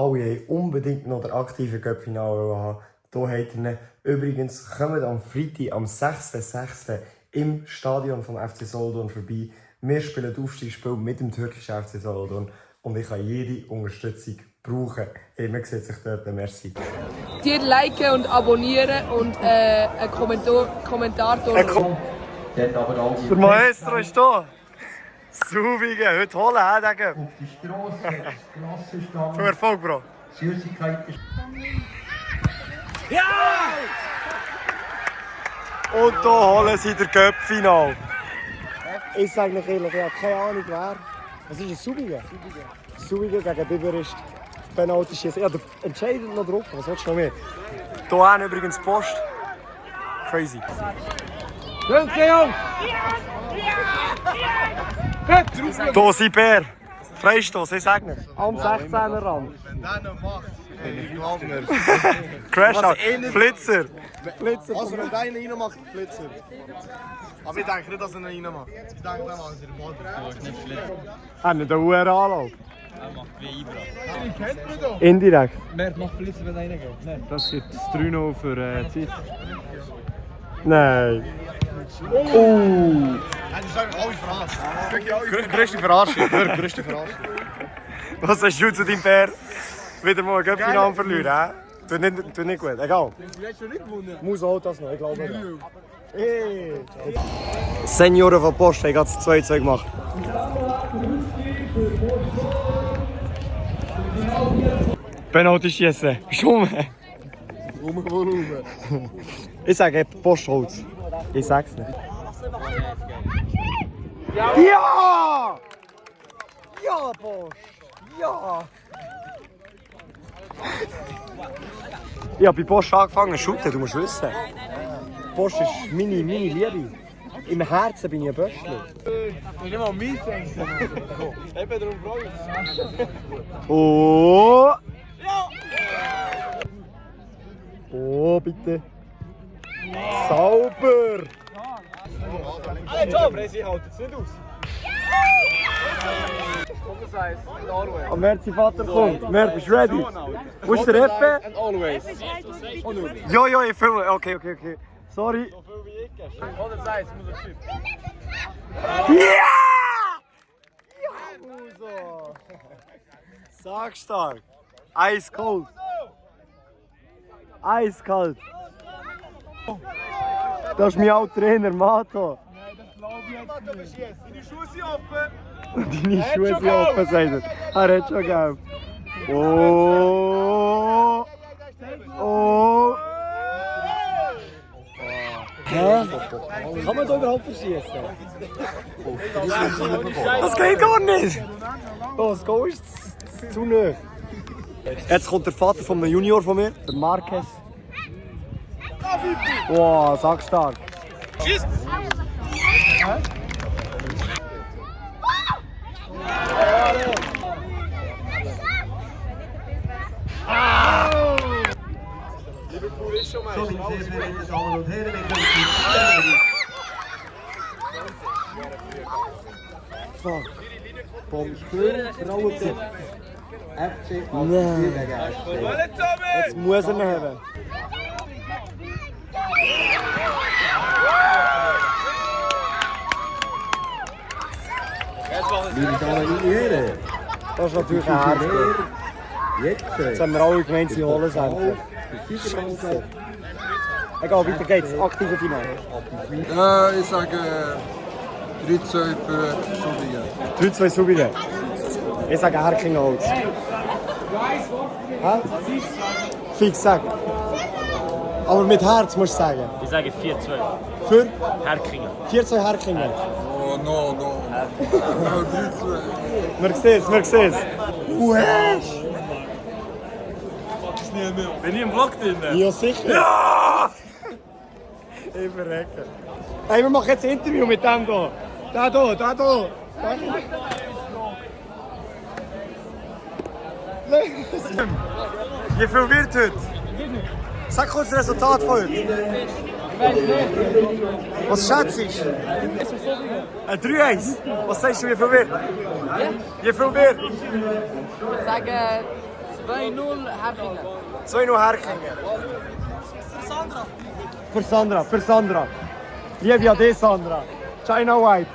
Alle unbedingt noch den aktiven Cup-Finale haben. Hier habt ihr ihn. Übrigens, kommt am Freitag, am 6.6. im Stadion vom FC Solothurn vorbei. Wir spielen das Aufstiegsspiel mit dem türkischen FC Solothurn und ich kann jede Unterstützung brauchen. Hey, man sieht sich dort. Merci. Dir liken und abonnieren und einen Kommentar tun. Der Maestro ist da. Subigen, heute holen, hä, Digga. Auf die Straße, Klassenstand. Viel Erfolg, Bro. Süßigkeiten. Ja! Und hier holen sie den Cup-Final. Ich sage euch ehrlich, ich habe keine Ahnung wer. Was ist es? Subigen? Subigen gegen Biberist. Penalty schießen. Ja, der entscheidet noch drauf. Was willst du noch mehr? Hier hinten übrigens die Post. Crazy. Jungs, Jungs! Hier sind Bär. Freistoß, ich sage nicht. Am 16er Rand. Wenn der noch macht, ich glaube mir. Crash-Out. Flitzer. Also wenn der ihn reinmacht, Flitzer. Aber ich denke nicht, dass er ihn reinmacht. Ich denke, dann macht er den Ball. Das ist nicht schlecht. Hat nicht einen hohen Anlauf. Er macht wie Ibra. Den kennt man doch. Indirekt. Wer macht Flitzer, wenn er reingeht? Nein. Das gibt das 3-0 für Zeit. Nein. Das ist einfach alle verarscht. Größte Verarschung. Wirklich, größte Verarschung. Was sagst du zu deinem Bär? Wieder mal ein Göpfinal verlieren, hä? Tut nicht gut, egal. Du hast schon nicht gewonnen. Muss auch das noch, ich glaube nicht. Hey. Senioren von Post haben gerade 2-2 gemacht. Penalty schießen. Schon. Ich sage Postholz. Ich sag's nicht. Ja! Ja, Post! Ja! Ich habe bei Post angefangen zu shooten, du musst wissen. Post ist meine Liebe. Im Herzen bin ich ein Böschli. Ich nehme mal mein Sensen. Eben darum freue ich mich. Oh! Oh, bitte. Sauber! Alle top, Resi hält jetzt nicht aus. Oh, Merci, Vater kommt. Mer, bist du ready? Wo ist der Eppe? And always. Ja, ich filme. Okay. Sorry. Ja! Ja, Muso! Sagstark. Eiskalt. Eiskalt. Das ist mein alter Trainer, Mato. Deine Schuhe sind offen. Deine Schuhe sind offen, sagt er. Er hat schon gelb. Oh! Oh! Hä? Kann man da überhaupt verschießen? Das geht gar nicht! Oh, das Goal ist zu nah. Jetzt kommt der Vater von einem Junior von mir, der Marquez. Wow, sackstark. Schieß! Liverpool ist schon mal. So, meine sehr verehrten Damen und Herren, wir können Fuck. vom Sturm Frauencup FC Nein. Altenburg. Jetzt muss er ihn haben. Meine Damen und Herren, Das ist natürlich ein Herzblut. jetzt Jetzt haben wir alle gemeint, sie holen es endlich. Scheiße. Egal, weiter geht's. Aktive Finale. Ich sage 3-2 für Subigen. 3-2 Subigen. Ich sage Herkingholz. Hä? Fix, sag. Aber mit Herz musst du sagen. Ich sage 4-2. Für Herkingen. 4-2 Herkingen. Oh, no. 3-2. Wir sehen es. Du hast! Bin ich im Vlog drin? Ja, sicher. Ja! Ich verrecke. Hey, wir machen jetzt ein Interview mit dem hier. Da hier. Wie viel wird heute? Sag kurz das Resultat von heute. Was schätzt du? Ein 3-1. Was sagst du, wie viel wird? Wie viel wird? Ich sage 2-0 Herkingen. 2-0 Herkingen. Für Sandra. Liebe Ade Sandra. China White.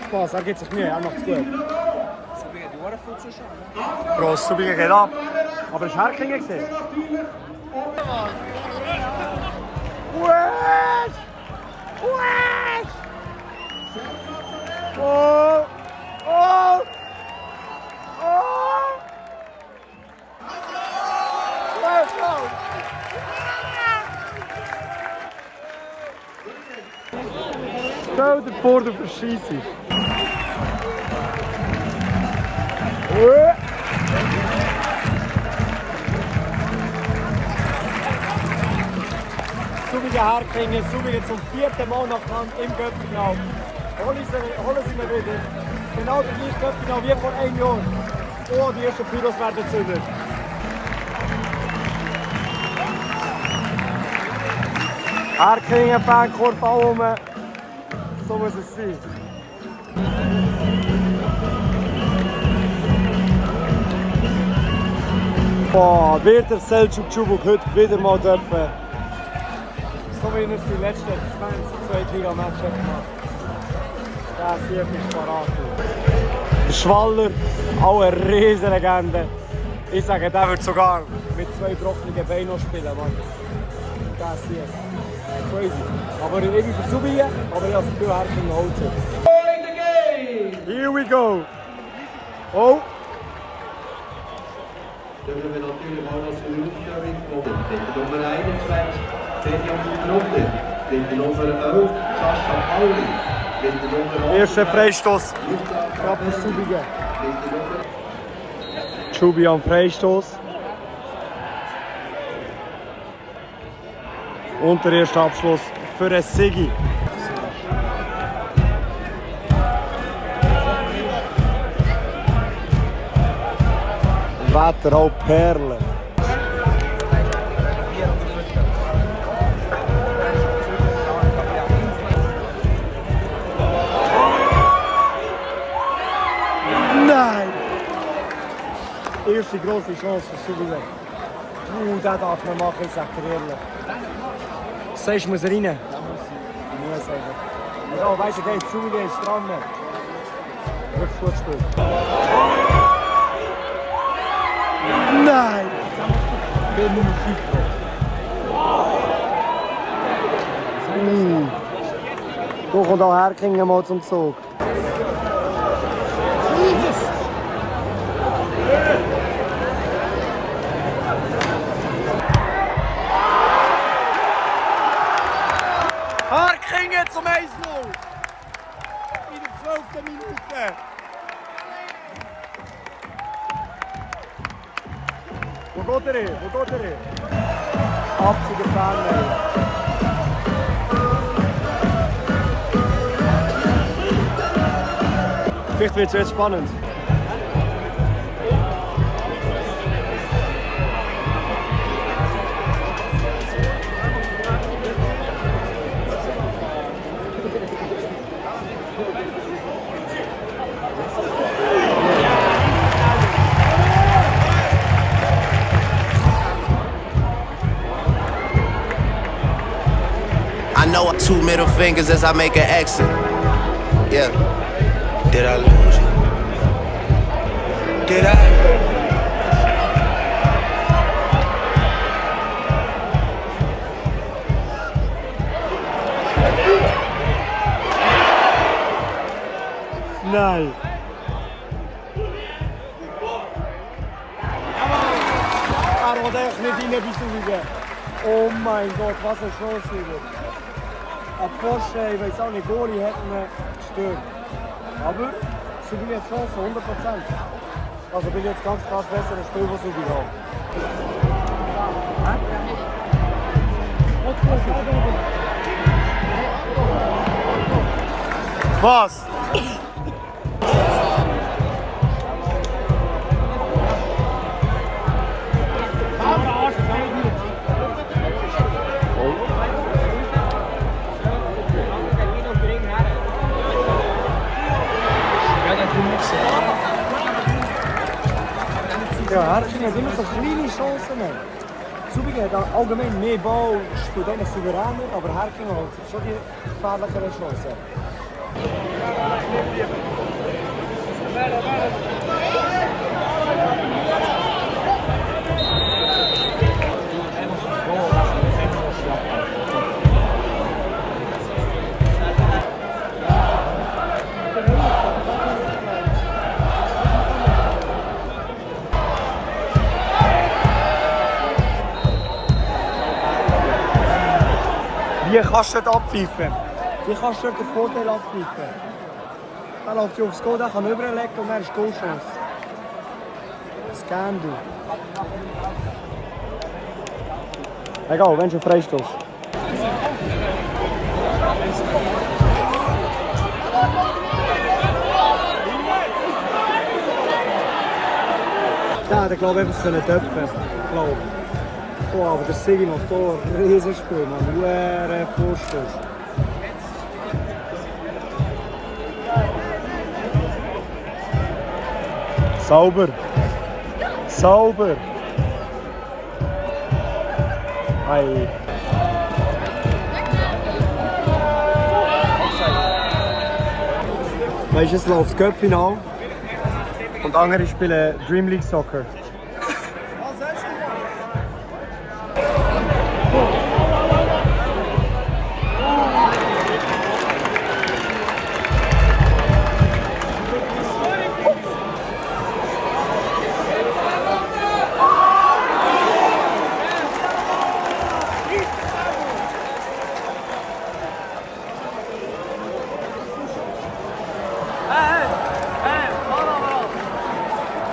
Spaß, er gibt sich Mühe, er macht's gut. Prost, Subigen geht ab. Aber es war Herkingen. Wesh! Wesh! Oh! Oh! Oh! Let's go! Stel dir vor, du verschießt. Subigen Herkingen, Subigen zum 4. Mal nacheinander im Göppfinal. Holen sie mir wieder. Genau der gleiche Göppfinal wie vor 1 Jahr. Oh, die ersten Pyros werden gezündet. Herkingen, Fankorb rum. So muss es sein. Boah, wird der Selçuk Çubuk heute wieder mal dürfen. So wie er die letzten 20 Liga-Matches gemacht. Der Sieg ist parat. Der Schwaller, auch eine riesige Legende. Ich sage, der wird sogar mit 2 gebrochenen Beinen noch spielen, Mann. Der Sieg. Crazy. Aber ich bin für Subigen, aber ich habe das Gefühl, Herkingen holt sich. Here we go. Oh. Dürfen wir natürlich auch noch zur Aufstellung kommen. Die Nummer 21, Benjamin Knotter. Die Nummer 11, Sascha Pauli. Die Nummer 8, Erster Freistoß. Gerade für Subigen. Chubi am Freistoß. Und der erste Abschluss für den Sigi. Wetter auch Perlen. Nein! Erste grosse Chance für Subigen. Den darf man machen, ich sag dir ehrlich. Sagst du, muss er rein? Ja, muss er. Ja, weißt du, geht Subigen ist dran. Wirklich gut gespielt. Nein! Da kommt auch Herkingen mal zum Zug. Herkingen zum 1-0! In der 12. Minute! Wo geht er hin? Wo geht er hin? Ab zu der Ferne. Vielleicht wird es jetzt spannend. I know 2 middle fingers as I make an exit. Yeah. Did I lose you? Did I? Nein! Er hat echt nicht rein bis Subigen. Oh mein Gott, was eine Chance wieder. Ein Porsche, ich weiß auch nicht, Goli hat ihn gestört. Aber Subigen hat Chance, 100%. Also bin ich jetzt ganz krass besser im Spiel von Subigen auch. Was? Ja, Herkingen hat immer so kleine Chancen. Zubingen hat allgemein mehr Ball, spielt eigentlich souveräner, aber Herkingen hat sich schon die gefährlichere Chancen. Wie kannst du das abpfeifen? Wie kannst du den Vorteil abpfeifen? Dann läuft er aufs Goal, der kann überlegen und dann ist Goalchance. Scan du. Egal, wenn du Freistoß. Ja, der glaube ich einfach können töpfen. Glaube. Oh, aber der Sigi noch da, ein Riesenspiel, man. Huere Vorstoß. Sauber. Sauber. Ei. Weißt du, es läuft das Cup-Final und andere spielen Dream League Soccer.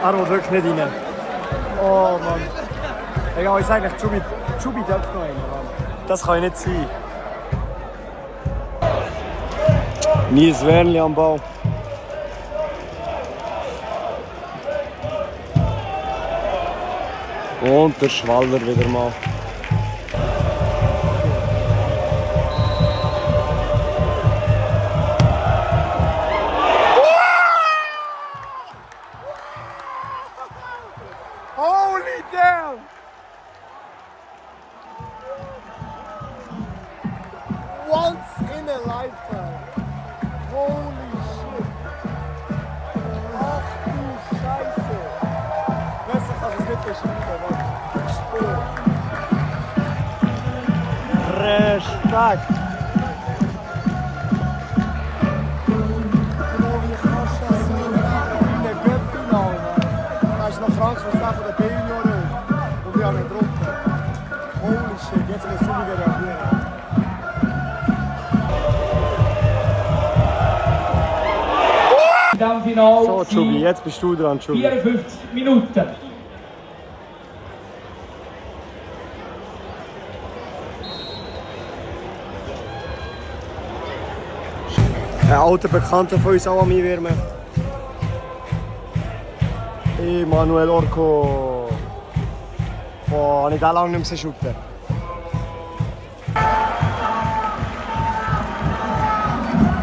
Er will wirklich nicht rein. Oh Mann. Egal, ich sage eigentlich, Chubi darf noch rein. Das kann nicht sein. Nils Wernli am Ball. Und der Schwaller wieder mal. Holy damn! Once in a lifetime. Holy shit. Ach du Scheiße. Besser kann ich es nicht beschreiben, Mann. Respekt. Wie kannst du das so in der Göppfinale, Mann? Da ist noch krank, was der von der B-Junioren und wir haben ihn getroffen. Holy shit, jetzt muss ich wieder reagieren. Im Finale So, Chubi, jetzt bist du dran, Chubi. 54 Minuten. Ein alter Bekannter von uns auch an mich wärmen. Manuel Orco. Boah, habe ich den lange nicht mehr shooten.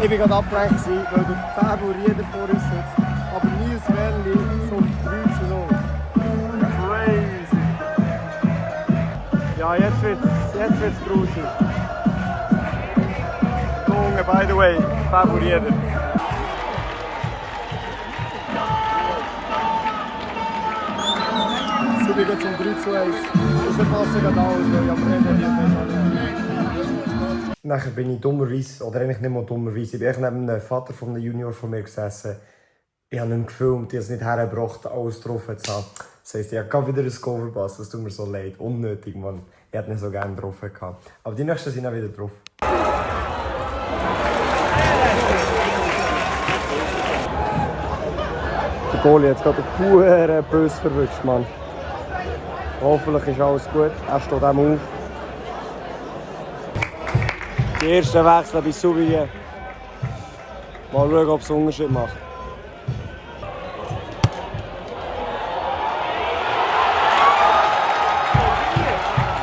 Ich war gerade abgelenkt, weil der Fabio Rieder vor uns sitzt. Aber Nils Wernli zum 3:0. Crazy. Ja, jetzt wird's gruselig. Junge, by the way, Fabio Rieder. Sie liegen zum 3:1. Das passen gerade alles, weil ich am Rennen nicht. Nachher bin ich dummerweise, oder eigentlich nicht mal dummerweise, ich bin neben dem Vater von einem Junior von mir gesessen. Ich habe ihn gefilmt, ich habe es nicht hergebracht, alles drauf zu haben. Das heisst, ich habe wieder ein Goal verpasst, das tut mir so leid. Unnötig, Mann. Ich hätte ihn so gerne drauf gehabt. Aber die nächsten sind auch wieder drauf. Der Goalie hat gerade einen böse verwischt, Mann. Hoffentlich ist alles gut, er steht auch auf. Die ersten Wechsel bei Subigen. Mal schauen, ob es einen Unterschied macht.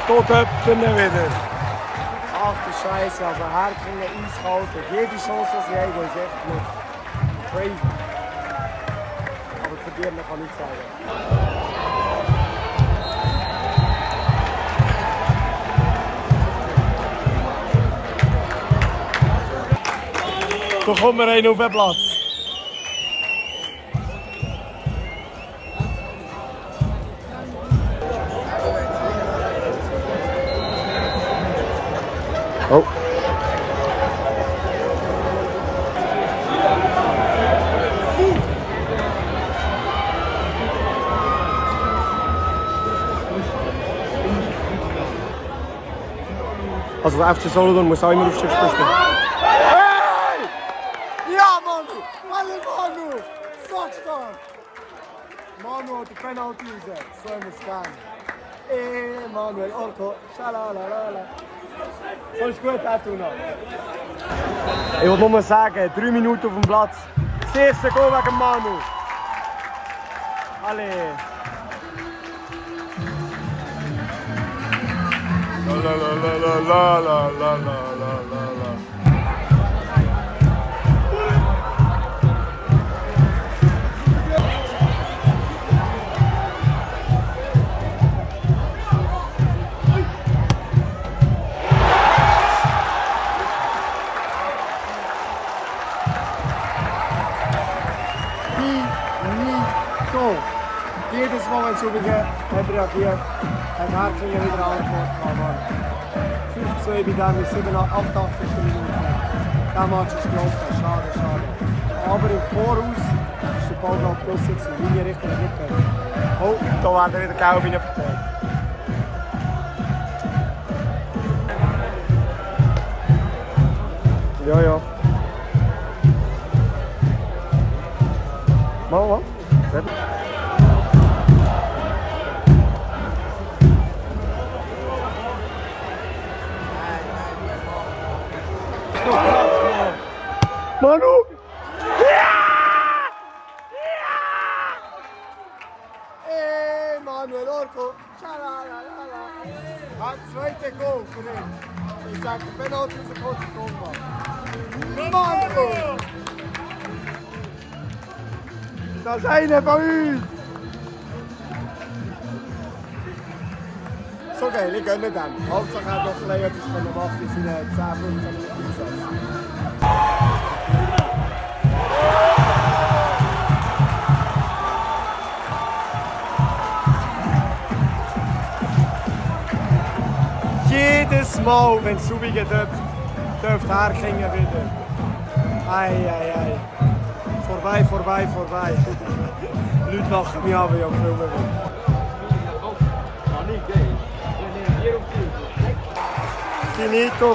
Hier köpfen wieder. Ach du Scheiße, also Herkingen eiskalt. Jede Chance, die sie haben, ist echt gut. Crazy. Aber verdienen kann ich sagen. So kommen wir rein auf den Platz. Oh. Also der FC Solothurn muss auch immer Aufstiegsspiel spielen. Hey! Ja, Manu! Alle Manu! Sackstark! Manu hat die Penalty raus. So haben wir es gerne. Manuel Orko. Schalalalala. So ist gut, Tuna. Ich will nur sagen, 3 Minuten auf dem Platz. Das erste Goal wegen Manu. Alle. La la la la la la la la la la. Finito! Jedes Mal, wenn Schubige hat reagiert, hat Herkingen wieder Antwort. 5-2 bei dem ist 87. Minute. Der Match ist gelaufen, schade. Aber im Voraus ist der Ball noch draussen gewesen, Linie richtig nicht gegeben. Oh, da werden wieder Gelb reinverteilt. Ja. Mal. Manu! Manuel Orko, schalalala. Hat zweite Goal für ihn. Ich sage, Penalty ist ein guter Goal. Manu! Das ist einer von uns! So geil, ich gönne dem. Hauptsache er hat noch etwas von der Macht in seinen 10-15 Minuten gesetzt. Jedes Mal, wenn es Subigen dürft Herkingen wieder. Ei. Vorbei. Leute lachen mich aber ja filmen will.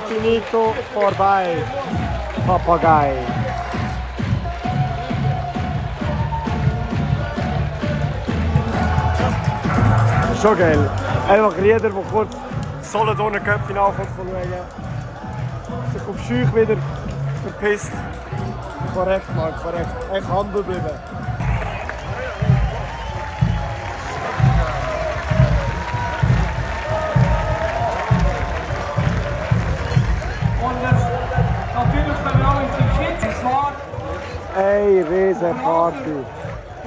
Finito, vorbei. Papagei. Schon geil. Einfach jeder, der kurz Solothurn Cup-Finale schauen, sich auf Scheuch wieder verpisst. Korrekt, Mann, korrekt. Echt Handel bleiben. Und natürlich kommen wir auch zum Schnitt. Es war Ey, Riesenparty.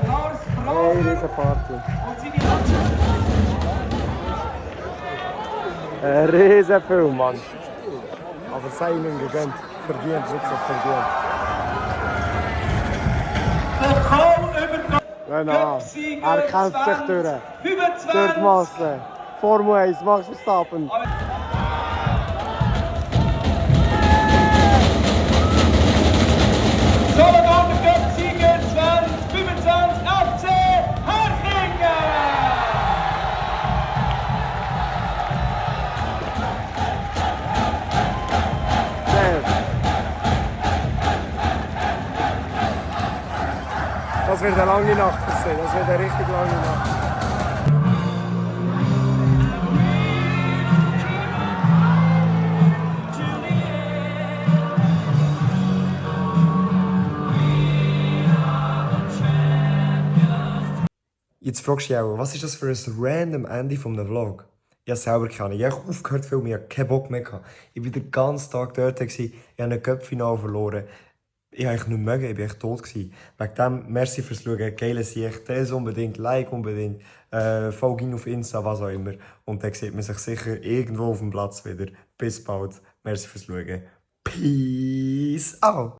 Lars Ey, Brauer Riesenparty. und seine Mannschaft. Ein Riesenfilm, Mann. Aber sei ihnen gegönnt. Verdient, wirklich verdient. Genau. Er kämpft sich durch die Masse. Formel 1, Max Verstappen. Solothurn Cup-Sieger 2025 FC Herkingen! Das wird eine lange Nacht für sie. Das wird eine richtig lange Nacht. Jetzt fragst du dich auch, was ist das für ein random Ende von einem Vlog? Ich habe selber keine Ahnung. Ich habe aufgehört zu filmen, ich hatte keinen Bock mehr gehabt. Ich war den ganzen Tag dort, ich habe ein Cup-Finale verloren. Ich habe nicht mögen, ich war echt tot gewesen. Wegen dem, merci fürs Schauen, geile Sicht, das unbedingt, Like unbedingt, folge ihn auf Insta, was auch immer. Und dann sieht man sich sicher irgendwo auf dem Platz wieder. Bis bald, merci fürs Schauen. Peace out!